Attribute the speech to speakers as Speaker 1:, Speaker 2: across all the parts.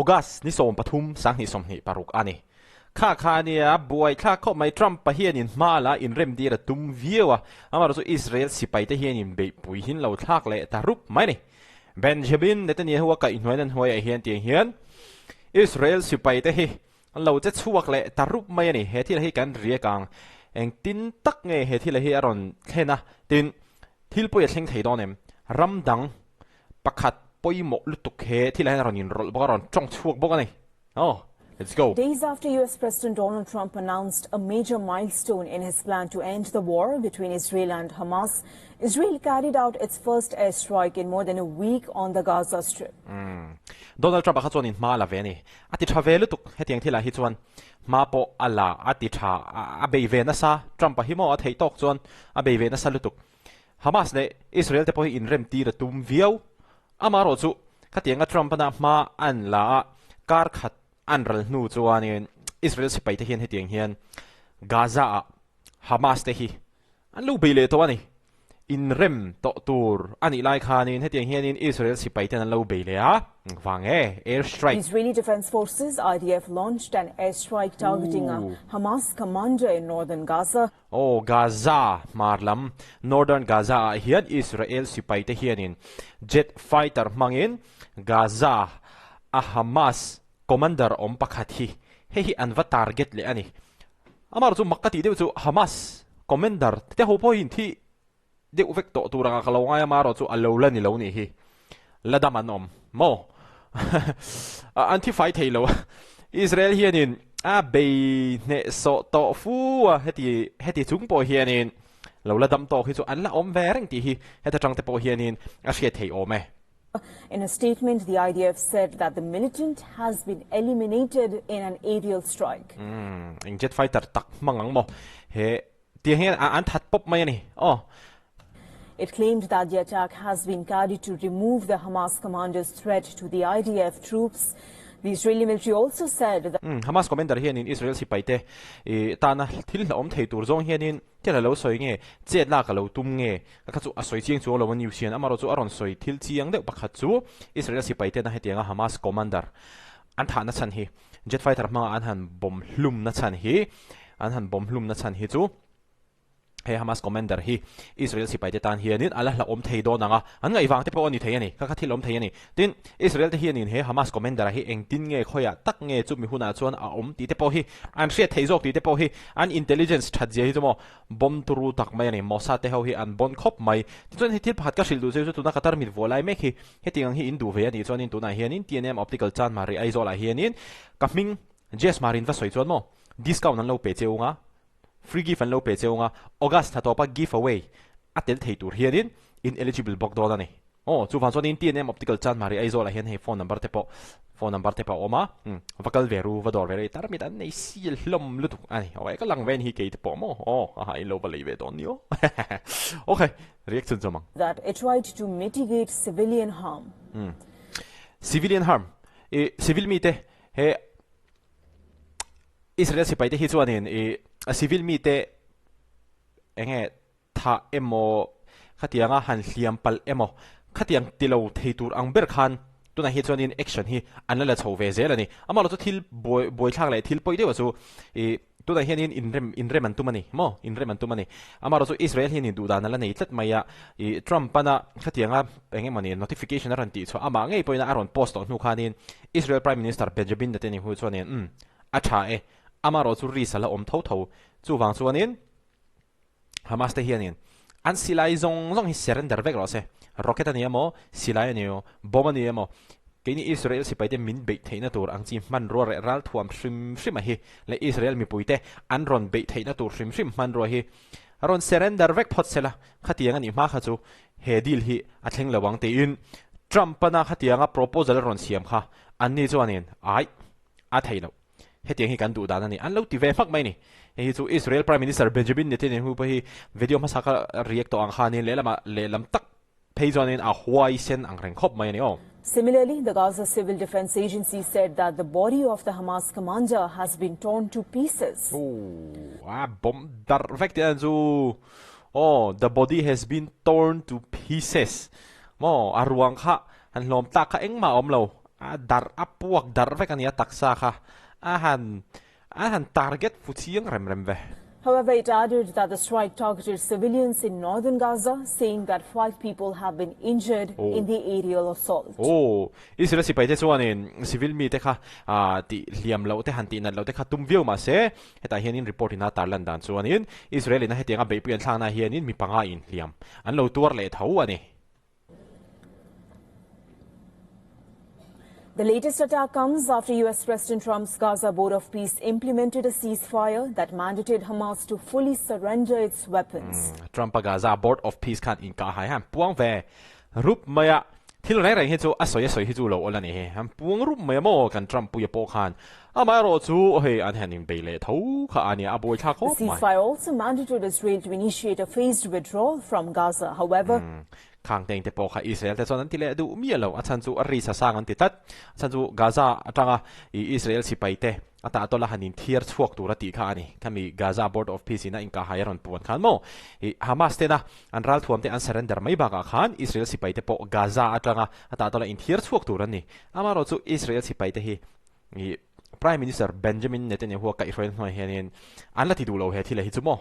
Speaker 1: August ni 13 2026 a ni. Kha kha a nia, buaithlak khawp mai Trump pa hianin hma la inrem dir a tum viau a, amaherawhchu Israel sipaite hianin beihpui hin lo thlak leh ta rup mai a ni. Benjamin Netanyahu a kaihhnuain an hnuaiah hian tiang hian Israel sipaite hi an lo che chhuak leh ta rup mai a ni. He thil hi kan riak ang, engtin tak nge he thil hi a rawn thlen a, tin thil pawi a thleng thei dawn em? Ram dang pakhat pawimawh lutuk he thil ah hian a rawn inrawlh bawk a, a rawn tawng chhuak bawk a ni. Oh, let's go.
Speaker 2: Days after US President Donald Trump announced a major milestone in his plan to end the war between Israel and Hamas, Israel carried out its first airstrike in more than a week on the Gaza Strip.
Speaker 1: Mm. Donald Trump a kha chuan in hma la ve ani. A ti tha ve lutuk hetiang thil ah hi chuan hma pawh a la a ti tha a bei ve nasa Trump a hi maw a theih tawk chuan a bei ve nasa lutuk. Hamas leh Israel te pawh hi inrem tir a tum viau. Amaherawh chu khatianga Trump ana hma an la a, kar khat an ral hnu chuanin Israel sipai te hian hetiang hian Gaza ah Hamas te hi an lo bei leh tawh a ni. Inrem tawh tur a nih lai khanin hetiang hianin Israel sipai ten an lo bei leh a, engvang nge air strike.
Speaker 2: Israeli Defense Forces, IDF, launched an air strike targeting a Hamas commander in northern Gaza.
Speaker 1: Aw, Gaza hmar lam, Northern Gaza ah hian Israel sipai te hianin jet fighter hmangin Gaza a Hamas commander awm pakhat hi hei hi an va target leh a ni. Amaherawh chu mak ka tih deuh chu Hamas commander te ho pawhin thi deuh vek tawh tur anga ka lo ngai a, amaherawh chu a lo la ni lo nih hi. La dam an awm maw? An thi fai thei lo a. Israel hianin a bei hnehsawh tawh fu a, heti heti chung pawh hianin lo la dam tawk hi chu an la awm ve reng tih hi heta tang te pawh hianin a hriat theih awm e.
Speaker 2: In a statement, the IDF said that the militant has been eliminated in an aerial strike.
Speaker 1: Umm, eng jet fighter tak hmang ang maw? He Tiang hian an that pawp mai a ni. Aw.
Speaker 2: It claimed that the attack has been carried to remove the Hamas commander's threat to the IDF troops. The Israeli military also said that.
Speaker 1: Hamas commander hianin Israel sipaite i tana thil hlauhawm thei tur zawng hianin thil a lo sawi nge, chet lak a lo tum nge, kha chu a sawi chiang chuang lo a news hian. Amaherawhchu a rawn sawi thil chiang deuh pakhat chu Israel sipaite na hetianga Hamas commander an thahna chhan hi Jet fighter hmanga an han bomb hlumna chhan hi an han bomb hlumna chhan hi chu he Hamas commander hi Israel sipaite tan hianin a la hlauhawm thei dawn ang a, an ngaih vang te pawh a ni thei a ni, kha kha thil awm thei a ni. Tin, Israel te hianin he Hamas commander a hi engtin nge khawiah tak nge chumi hunah chuan a awm tih te pawh hi an hriat theih zawk tih te pawh hi an intelligence that zia hi chu maw bomb turu tak mai a ni. Mossad te ho hi an bawn khawp mai. Tichuan hei thil pakhat ka hrilh duh chu tuna Qatar mit vuah lai mek hi Hetiang ang hi in duh ve a nih chuanin tunah hianin TNM Optical Chanmari Aizawlah hianin ka hming Jess Marin va sawi chuan maw discount an lo pe che ung a, free gift an lo pe che ung a, August thla tawpa give away a tel thei tur hianin in eligible bawk dawn a ni. Aw, chuvang chuanin TNM Optical Chanmari Aizawlah hian hei phone number te pawh phone number te pawh a awm a, umm va kal ve ru, va dawr ve ru, tar mit an nei sil hlawm lutuk a ni. Aw, ka lang ve ni hi kei te pawh maw, aw, aha in lo va lei ve dawn ni aw. Okay. Riak chun zawm ang.
Speaker 2: That it tried to mitigate civilian harm.
Speaker 1: Umm. Civilian harm. I civil mite he Israel sipai te hi chuanin i civil mite enge thah emaw khatianga han hliam palh emaw khatiang tilo thei tur ang ber khan tunah hi chuanin action hi an la la chho ve zel a ni. Amaherawhchu thil buai buaithlak leh thil pawi deuh chu ih tunah hianin inrem inrem an tum a ni maw? Inrem an tum a ni. Amaherawhchu Israel hianin duhdan a la nei tlat mai a, ih Trump pana khatianga eng emawni notification a rawn tih chhuah amah ngei pawhin a rawn post tawh hnu khanin Israel Prime Minister Benjamin Netanyahu chuanin umm a tha e, amaherawhchu risk a la awm tho tho. Chuvang chuanin Hamas te hianin an silai zawng zawng hi surrender vek rawh se. Rocket a ni emaw, silai a ni emaw, bomb a ni emaw, keini Israel sipai te min beih theihna tur ang chi hmanrua reh ralthuam hrim hrim a hi leh Israel mipui te an rawn beih theihna tur hrim hrim hmanrua hi rawn surrender vek phawt se la, khatiang a nih hma kha chu he deal hi a thleng lo ang tiin Trump-ana khatianga proposal a rawn siam kha anni chuanin aih a thei loh. Hetiang hi kan duh dan a ni. An lo ti ve hmak mai a ni. Hei hi chu Israel Prime Minister Benjamin Netanyahu pawh hi video hmasa kha react tawh ang khanin lehlamah lehlam tak phei chuanin a huaisen ang reng khawp mai a ni aw.
Speaker 2: Similarly, the Gaza Civil Defence Agency said that the body of the Hamas commander has been torn to pieces.
Speaker 1: Ooh, a bomb darh vek tih a chu. Aw, the body has been torn to pieces. Maw, a ruang kha han hlawm tlak kha engmah a awm lo. A darh a puak darh vek a ni a taksa kha a han a han target fu chiang rem rem ve.
Speaker 2: However, it added that the strike targeted civilians in northern Gaza, saying that five people have been injured in the aerial assault.
Speaker 1: Aw, Israel sipaite chuanin civil mite kha tih hliam loh te han tih nat loh te kha tum viau mah se, hetah hianin report in a tarlan dan chuanin Israel in a hetianga beihpui an thlakna hianin mi panga inhliam an lo tuar leh tho a ni.
Speaker 2: The latest attack comes after US President Trump's Gaza Board of Peace implemented a ceasefire that mandated Hamas to fully surrender its weapons.
Speaker 1: Trump-a Gaza Board of Peace khan inkahhai han puang ve rup mai a, thil reng reng hi chu a sawi a sawi hi chu lo awl a ni hi, han puang rup mai a maw kan Trump puia pawh khan amaherawh chu hei an han inbei leh tho kha a nia, a buaithlak
Speaker 2: The
Speaker 1: khawp mai.
Speaker 2: ceasefire also mandated Israel to initiate a phased withdrawal from Gaza. However,
Speaker 1: Khang teng te pawh kha Israel te chuan an ti leh duh miah lo, a chhan chu a ri sa sang an ti tlat. A chhan chu Gaza atanga i Israel sipai te a tah tawlh a han inthiar chhuak tur a tih kha a ni. Khami Gaza Board of Peace in a inkahhai a rawn puan khan maw i Hamas tena an ralthuam te an surrender mai bakah khan Israel sipai te pawh Gaza atanga a tah tawlh a inthiar chhuak tur an ni. Amaherawhchu chu Israel sipai te hi i Prime Minister Benjamin Netanyahu a kaihhruaina hnuai hianin an la ti duh lo he thil a hi chu maw?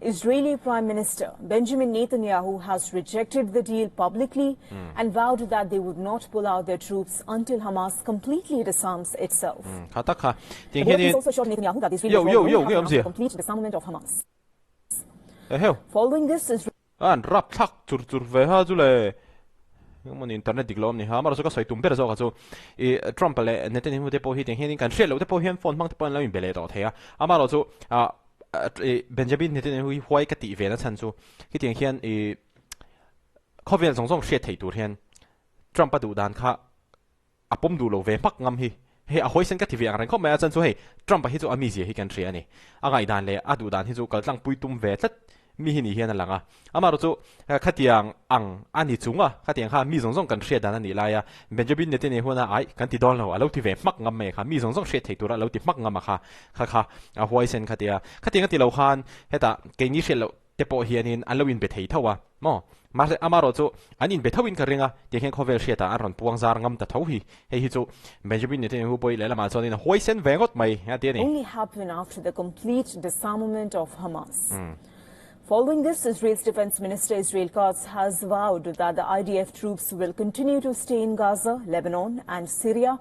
Speaker 2: Israeli Prime Minister Benjamin Netanyahu has rejected the deal publicly and vowed that they would not pull out their troops until Hamas completely disarms itself.
Speaker 1: Kha tak kha
Speaker 2: The
Speaker 1: tiang
Speaker 2: Board of
Speaker 1: hianin
Speaker 2: Peace also assured Netanyahu that the Israeli
Speaker 1: Yo
Speaker 2: withdrawal
Speaker 1: yo
Speaker 2: will
Speaker 1: yo
Speaker 2: only
Speaker 1: nge
Speaker 2: happen
Speaker 1: awm
Speaker 2: after
Speaker 1: zia?
Speaker 2: complete disarmament of Hamas.
Speaker 1: Eheu.
Speaker 2: Following this, Israel
Speaker 1: An rap thlak chur chur ve ha chu le. Engemaw internet dik lo awm ni ha. Amaherawhchu ka sawi tum ber zawk ah chu i Trump leh Netanyahu te pawh hi tiang hianin kan hriat loh te pawh hian phone hmang te pawh an lo inbe leh tawh thei a. Amaherawhchu ah i Benjamin Netanyahu hi huai ka tih ve na chhan chu khitiang hian i khawvel zawng zawng hriat theih tur hian Trump a duh dan kha A pawm duh lo ve hmak ngam hi. Hei a hawisan ka ti ve ang reng khawp mai a, chuan chu hei Trump-a hi chu a mizia hi kan hria a ni. A ngaihdan leh a duhdan hi chu kaltlangpui tum ve tlat mi hi ni hian a lang a. Amaherawh chu khatiang ang a ni chung a, khatiang kha mi zawng zawng kan hriat dan a nih lai a, Benjamin Netanyahu na ai kan ti dawn lo, a lo ti ve hmak ngam mai kha, mi zawng zawng hriat thei tura a lo ti hmak ngam a kha, kha kha a huaisen khatia. Khatiang a ti lo khan hetah keini hriat loh te pawh hianin an lo inbe thei tho a maw? Mahse amaherawh chu an inbe thoin ka ring a, tiang hian khawvel hriatah an rawn puang zar ngam ta tho hi. Hei hi chu Benjamin Netanyahu pawh hi lehlamah chuanin a huaisen ve ngawt mai a ti a ni.
Speaker 2: Only happen after the complete disarmament of Hamas. Following this, Israel's Defense Minister Israel Katz has vowed that the IDF troops will continue to stay in Gaza, Lebanon and Syria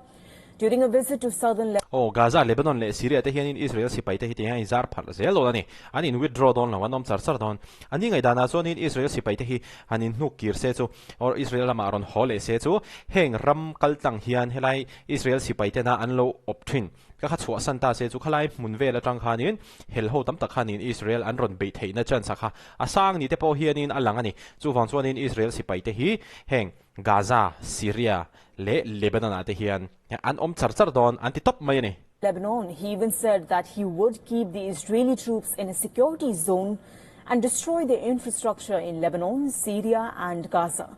Speaker 2: During a visit to southern
Speaker 1: Aw, Gaza, Lebanon leh Syria te hianin Israel sipai te hi ti hian an inzar phalh zel dawn a ni. An in withdraw dawn lo, an awm char char dawn. An ingaihdanah chuanin Israel sipai te hi han inhnuk kir se chu or Israel lamah rawn haw leh se chu heng ram kal tlang hian helai Israel sipai tena an lo awp thin ka kha chhuahsan ta se chu khalai hmun vel atang khanin hel ho tam tak khanin Israel an rawn beih theihna chance a kha a sang ni te pawh hianin a lang a ni. Chuvang chuanin Israel sipai te hi heng Gaza, Syria leh Lebanon ah te hian an awm char char dawn an ti tawp mai a ni.
Speaker 2: Lebanon, he even said that he would keep the Israeli troops in a security zone and destroy their infrastructure in Lebanon, Syria and Gaza.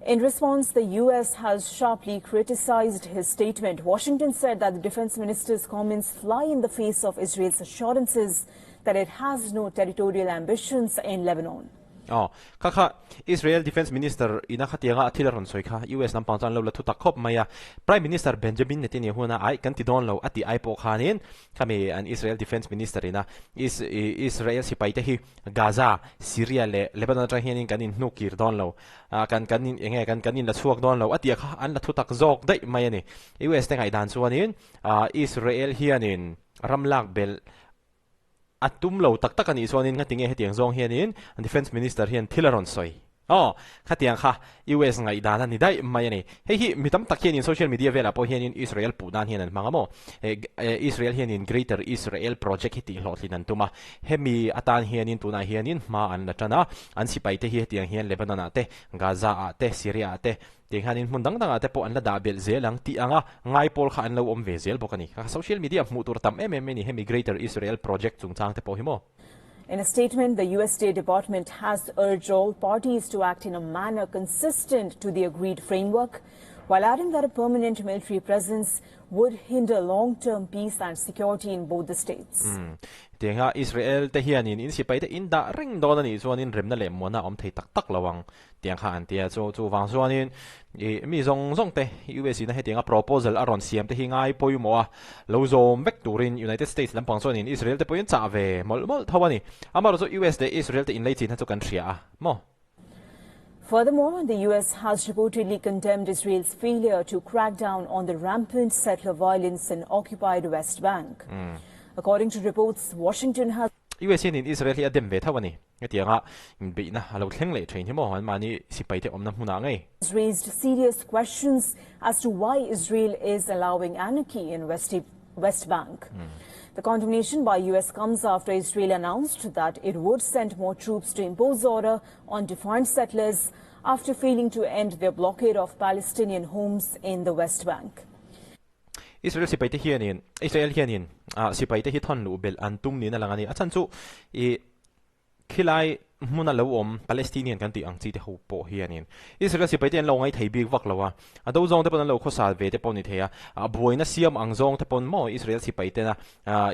Speaker 2: In response, the US has sharply criticized his statement. Washington said that the defense minister's comments fly in the face of Israel's assurances that it has no territorial ambitions in Lebanon.
Speaker 1: Aw, kha kha Israel Defence Minister ina khatianga a thil a rawn sawi kha US lampang chuan lo la thu tak khawp mai a. Prime Minister Benjamin Netanyahu-na ai kan ti dawn lo a tih ai pawh khanin khami an Israel Defence Minister ina Israel sipai te hi Gaza, Syria leh Lebanon atang hianin kan inhnuk kir dawn lo, kan kan in enge kan kan inla chhuak dawn lo a tih kha an la thu tak zawk daih mai a ni. US te ngaihdan chuanin Israel hianin ram lak belh A tum lo tak tak a nih chuanin ngatinge hetiang zawng hianin Defence Minister hian thil a rawn sawi. Aw, khatiang kha US ngaihdan a ni daih mai a ni. Hei hi mi tam tak hianin social media velah pawh hianin Israel puh nan hian an hmang a maw? Israel hianin Greater Israel Project hi tihhlawhtlin an tum a, hemi atan hianin tunah hianin hma an la tan a, an sipaite hi hetiang hian Lebanon ah te, Gaza ah te, Syria ah te, Tiang hianin hmun dang dangah te pawh an la dah belh zel ang tih anga ngai pawl kha an lo awm ve zel bawk a ni. Kha social media hmuh tur tam em em mai ni hemi Greater Israel Project chungchang te pawh hi maw?
Speaker 2: In a statement, the US State Department has urged all parties to act in a manner consistent to the agreed framework. while adding that a permanent military presence would hinder long-term peace and security in both the states.
Speaker 1: Umm. Tianga Israel te hianin in sipai te in dah reng dawn a nih chuanin remna leh muana a awm thei tak tak lo ang tiang kha an ti a. Chu chuvang chuanin ih mi zawng zawng te US ina hetianga proposal a rawn siam te hi ngai pawimawh a, lo zawm vek turin United States lampang chuanin Israel te pawhin chah ve mawlh mawlh tho a ni. Amaherawhchu US leh Israel te inlei chin kha chu kan hria a maw?
Speaker 2: Furthermore, the US has reportedly condemned Israel's failure to crack down on the rampant settler violence in occupied West Bank. According to reports, Washington has
Speaker 1: US hianin Israel hi a dem ve tho a ni. Hetianga inbeihna a lo thleng leh thin hi maw anmahni sipaite awmna hmunah ngei.
Speaker 2: raised serious questions as to why Israel is allowing anarchy in West West Bank. The condemnation by US comes after Israel announced that it would send more troops to impose order on defiant settlers after failing to end their blockade of Palestinian homes in the West Bank.
Speaker 1: Israel sipaite hianin Israel hianin ah sipaite hi thawn luh belh an tum niin a lang a ni. A chhan chu ih Khilai hmuna lo awm Palestinian kan tih ang chi te ho pawh hianin Israel sipai te an lo ngaithei bik vak lo a, a do zawng te pawn an lo khawsal ve te pawh ni thei a, a buaina siam ang zawng te pawn maw Israel sipai tena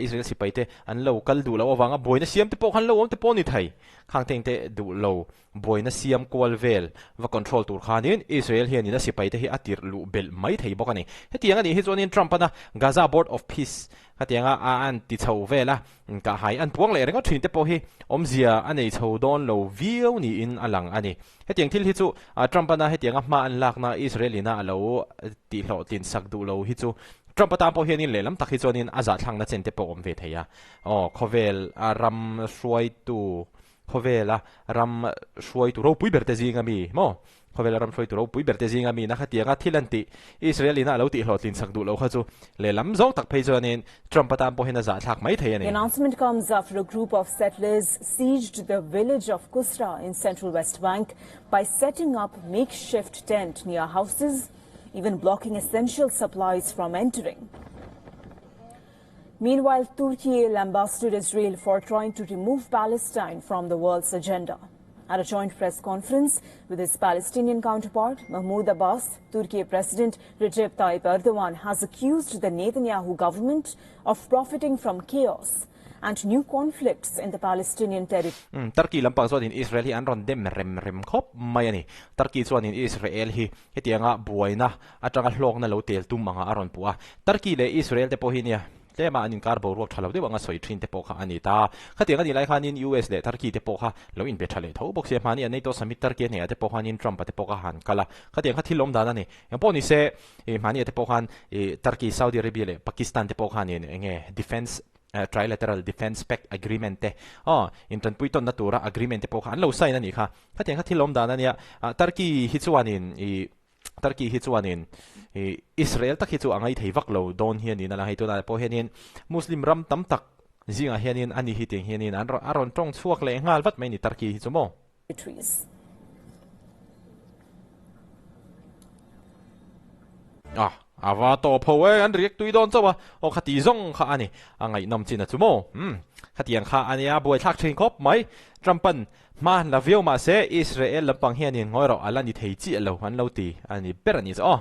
Speaker 1: Israel sipai te an lo kal duh loh avanga buaina siam te pawh khan lo awm te pawh ni thei. Khang teng te duh lo buaina siam kual vel va control tur khanin Israel hianin a sipai te hi a tirh luh belh mai thei bawk a ni. Hetiang a nih hi chuanin Trump-ana Gaza Board of Peace khatianga a an ti chho vel a, Inkahhai an puang leh ringawt thin te pawh hi awmzia a nei chho dawn lo viau niin a lang a ni. Hetiang thil hi chu Trump-ana hetianga hma an lakna Israel-ina a lo tihhlawhtlin sak duh lo hi chu Trump atan pawh hianin lehlam tak hi chuanin a zahthlakna chen te pawh awm ve thei a. Aw, khawvel a ram hruaitu Khawvela ram hruaitu ropui ber te zinga mi maw? Khawvela ram hruaitu ropui ber te zinga mi na khatianga thil an tih Israel ina a lo tihhlawhtlin chak duh lo kha chu lehlam zawng tak phei chuanin Trump atan pawh hian a zahthlak mai thei a ni.
Speaker 2: The announcement comes after a group of settlers sieged the village of Qusra in central West Bank by setting up makeshift tent near houses, even blocking essential supplies from entering. Meanwhile, Turkey lambasted Israel for trying to remove Palestine from the world's agenda. At a joint press conference with his Palestinian counterpart, Mahmoud Abbas, Turkey President Recep Tayyip Erdogan has accused the Netanyahu government of profiting from chaos and new conflicts in the Palestinian territory.
Speaker 1: Um, Turkey lampang chuanin Israel hi an rawn dem rem rem khawp mai a ni. Turkey chuanin Israel hi hetianga buaina atanga hlawkna lo tel tum anga a rawn puh a. Turkey leh Israel te pawh hi nia tlema an inkar boruak tha lo deuh anga sawi thin te pawh kha a ni ta. Khatiang a nih lai khanin US leh Turkey te pawh kha lo inbe tha leh tho bawk sia. Hmani an NATO summit Turkey a hneah te pawh khanin Trump-a te pawh kha han kal a. Khatiang kha thil awm dan a ni. Eng pawh ni se ih hmani te pawh khan ih Turkey, Saudi Arabia leh Pakistan te pawh khanin eng nge defence Trilateral Defence Pact Agreement te aw intanpui tawnna tura agreement te pawh kha an lo sign a nih kha. Khatiang kha thil awm dan a nia. Turkey hi chuanin ih Turkey hi chuanin ih Israel tak hi chu a ngaithei vak lo dawn hi a niin a lang. Hei tunah pawh hianin Muslim ram tam tak zingah hianin ani hi tiang hianin an a rawn tawng chhuak leh nghal vat mai a ni Turkey hi chu maw. A, a va tawp ho e, an riak tui dawn chauh a, aw khati zawng kha a ni, a ngaihnawm chin a chu maw? Umm, khatiang kha a nia, buaithlak thin khawp mai. Trump-a'n hma la viau mah se, Israel lampang hianin ngawi rawh a la ni thei chiah lo an lo ti a ni ber a ni chu aw.